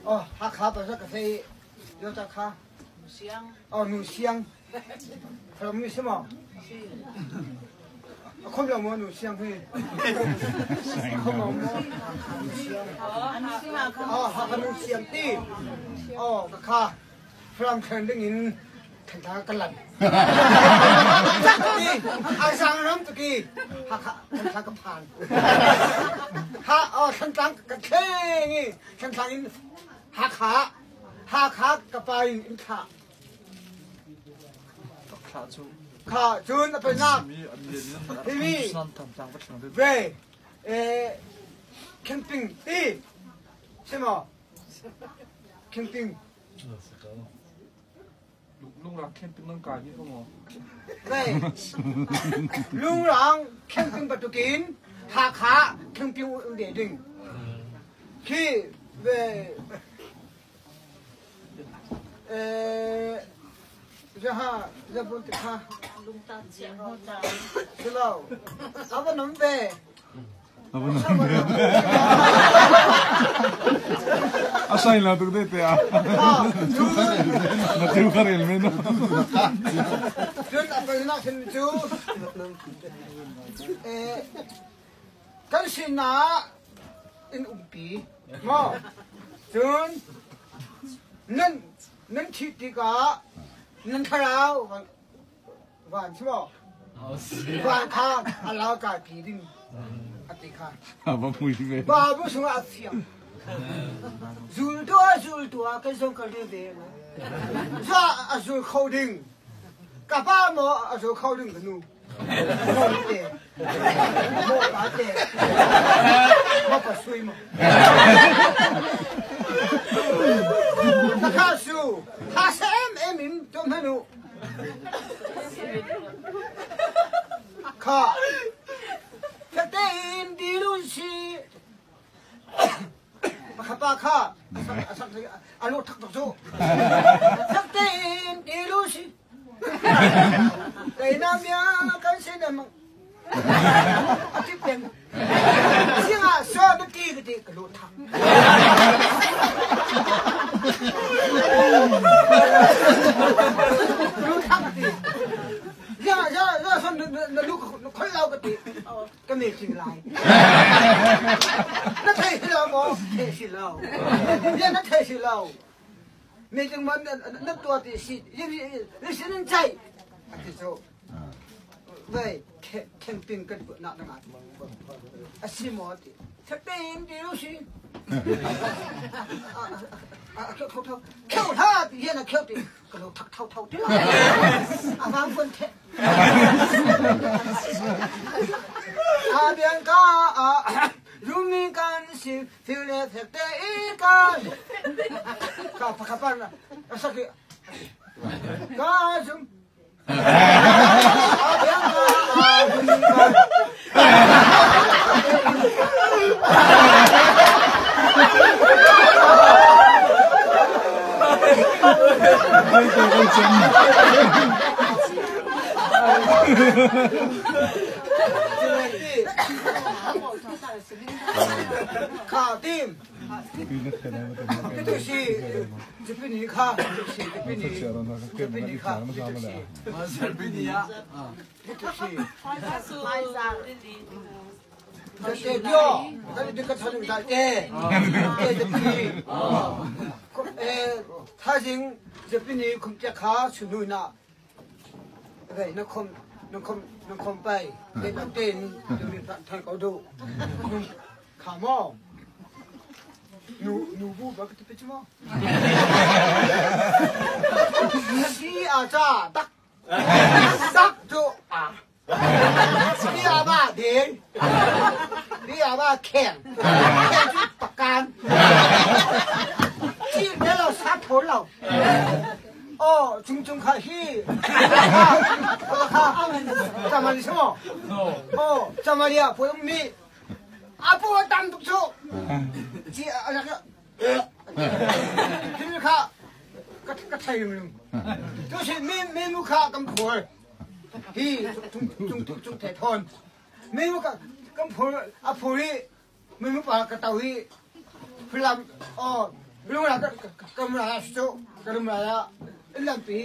Oh, Hakha pa ka thei yo ta kha. Siang. Oh, nu siang. From mi si maw? A khom lo maw nu siang hi? Khom lo maw? Oh, Hakha nu siang ti. Oh, ka kha. From thlen ding in Thantlang ka lan. Aizang ram tuki Hakha Thantlang ka phan. Ha oh Thantlang ka thleng i Thantlang in Hakha Hakha ka pa in in thlah. Kha cun a penak himi ve camping ti si maw camping Lungrang camping nan kai mi maw? Lungrang camping bantukin Hakha camping um ve ding. Khi ve jaha jabun te kha Lungtan chiah ro ta. Silo. Ava nom ve. A sai la tuk de te a. Na tiu ka rel men. Cun a palinak sin cu kan sinah in umpi maw cun nan nan thih tikah nan thlarau Van cu maw? Van kha a lau kai pi ding a ti kha. Va mui ve. Babu sungah a fiang. Zul tuah zul tuah kan zong kal ding ve. Za a zul kho ding. Ka pa maw a zul kho ding ka nu. Mo te. Mo pa te. Mo pa sui mo. Ka su. Ha sa em em in tom hanu. Kha Fektein dirun si pakhat pa kha a lu thak tuk cu Fektein dirun si Keinamia kan sin amang a tip peng Singah so na ti ka ti ka lu thak Lu thak ti Ya ya ya son na lu khol lau ka ti ka me cing lai Na thei si lo maw thei si lo Ya na thei si lo Me cing ma na tua ti si ni sin in chai a ti so Vei camping kan nak na ngat a si maw ti Thaktein ti lu si kheu thau kheu tha ti hian a kheu ti ka lo thak thau thau ti la a vang fon the a bian ka a rumi kan si file thekte i kan ka pakhapan a saki ka zum Kha tim tu si Zipini kha si zipini zipini kha Zipini ah Te dio kan di ka than dal te te zipini eh thazing zipini khum te kha chunu na vei na khom na khom na khom pai te na ten mi than ko du kha mo Nu nu bu ba ka ti pe mo. Si a cha tak tak chu a. Si a ba ding. Di a ba khen. Khen chu pakan. Chi ne lo sa tho lo. Oh, chung chung kha hi. Kha chamali mo. Oh, chamali a poi mi A pu a tam tuk cu. Ci a rak thil kha ka ka thei lung. Tu si mi mi mu kha kan phur. Hi cung cung cung the thon. Mi mu ka kan phur a phur i mi mu pa ka tau i Falam oh. Minung la kam la su ka rum la lampi.